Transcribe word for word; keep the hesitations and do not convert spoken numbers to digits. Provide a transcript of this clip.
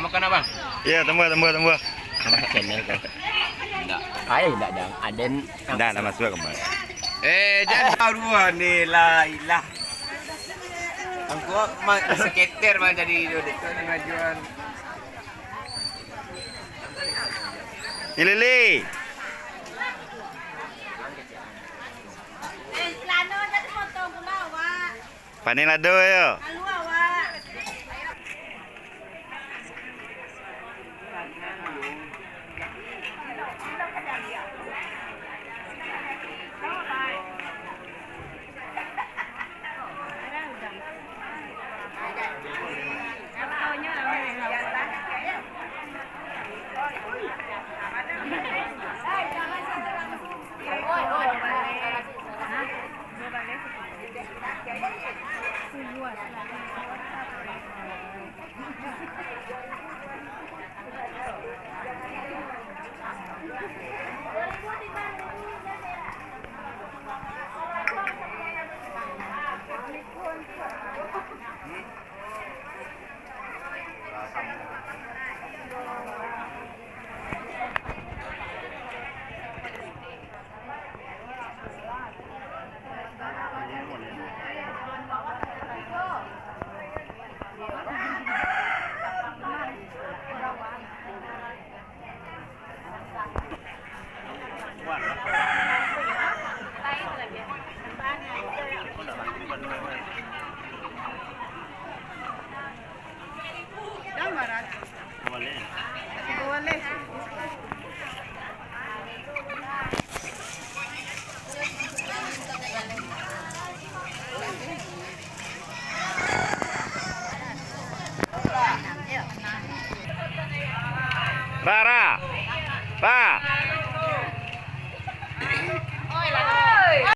Makan, Abang? Iya, tambah, tambah, tambah. Masak channel kau. Indak. Ai, indak, Jang. Aden. Indak, nak masuk kembali. Eh, jangan tahu dua ni lah, ilah. Angkau ma-, seketer mah jadi itu, dek tu ni majuan. Ni Lili. Panen lado yo.